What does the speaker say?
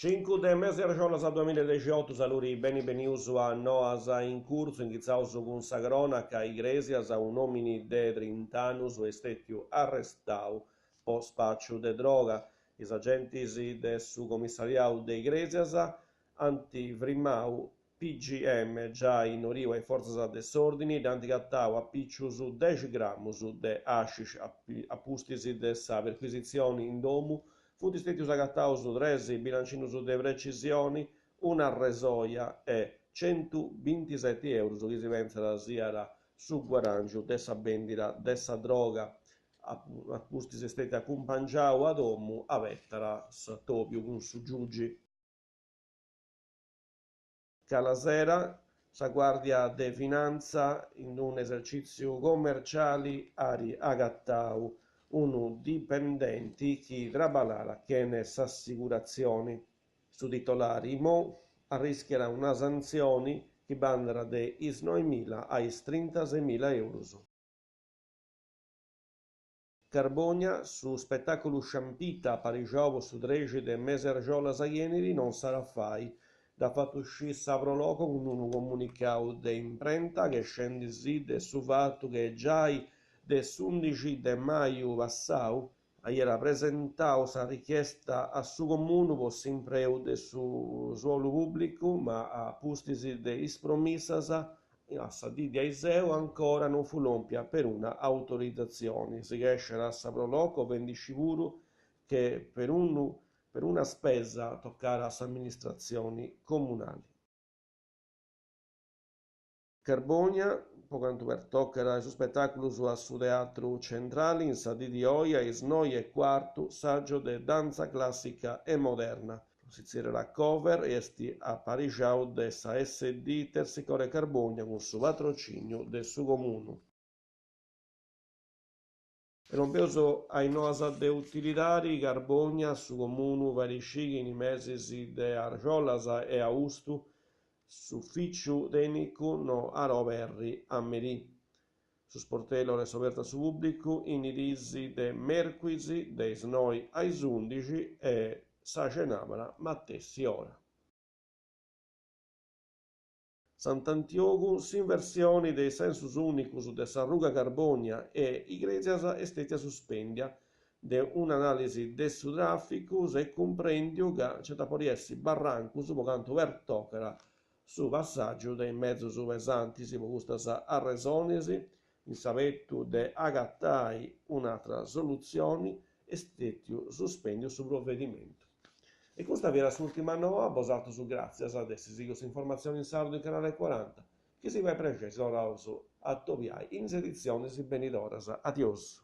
Cincu de mesi argiolas duamilla e dexiotu, saludi, beni benius a Noas in Curtzu, inghitzaus cun sa cronaca, Igresias, un'omini de trint'annus est stetiu arrestau po spàciu de droga. Is agentis de su comissariau de Igresias ant frimau PGM giai nodiu a is fortzas de s'òrdini, dd'ant agatau a picius dexi gramus de hashish. A pustis de sa percuisitzioni in domu funt stètius agataus tres bilancinus de precisioni, una arresoja e centubintiseti eurus chi si pentzat siat su guadàngiu de sa bèndida de sa droga. A pustis est stètiu acumpangiau a domu, abetat s'atòbiu cun su giugi. Calasera, sa Guàrdia de Finantza in un'esercìtziu commerciali at agatau unu dipendenti chi traballat chene s'assiguratzioni. Su titolari imou arrischiat una santzioni chi bandat de is noemila a is trintasemila eurus. Carbònia, su spetàculu Sciampita aparixau po su trexi de mesi argiolas chi 'enit non s'at a fai. Dd'at fatu scì sa Pro Loco cun unu comunicau de imprenta chescendi-sì de su fatu che giai de s'undixi de maju passau aiat presentau sa richiesta a su Comunu po s'impreu de su suolu pùblicu ma a pustis de is promissas A sa dì de aiseu ancora non fut lòmpia peruna autorizatzioni. Si chèsciat sa Pro Loco fendi scì puru che peruna spesa tocat a s'amministratzioni comunali. Carbònia, po cantu pertocat is spetàculus a su Teatru Centrali, in sa dì di oi a is noi e cuartu saggio de dantza clàssica e moderna. Si tzerriat Cover e est aparixau de sa SD Tersicore Carbonia cun su patrocìniu de su Comunu. E lompeus a is noas de utilidadi, Carbònia, su Comunu fait scì chi in is mesis de argiolas e austu s'ufìciu tènnicu no at a oberri a merì. Su sportellu at a essi obertu a su pùblicu in is diis de mèrcuis de is noi a is ùndixi e sa cenàbara matessi ora. Sant'Antiogu, s'inversioni de is sensus ùnicus de s'arruga Carbònia e Igrèsias est stètia suspèndia. De un'anàlisi de su tràficu s'est cumprèndiu ca nc'ant a podi essi barrancus po cantu pertocat Su passàgiu de is mezus pesantis po custas arresonis, in s'abetu de agatai un'atra solutzioni, est stètiu suspèndiu su provedimentu. E custa fiat s'ùrtima noa, bosatrus gràtzias de essi sighiu s'informatzioni in sardu in Canale Cuaranta, chi si fait prexeri si torraus a atobiai in is editzionis benidoras. Adiosu.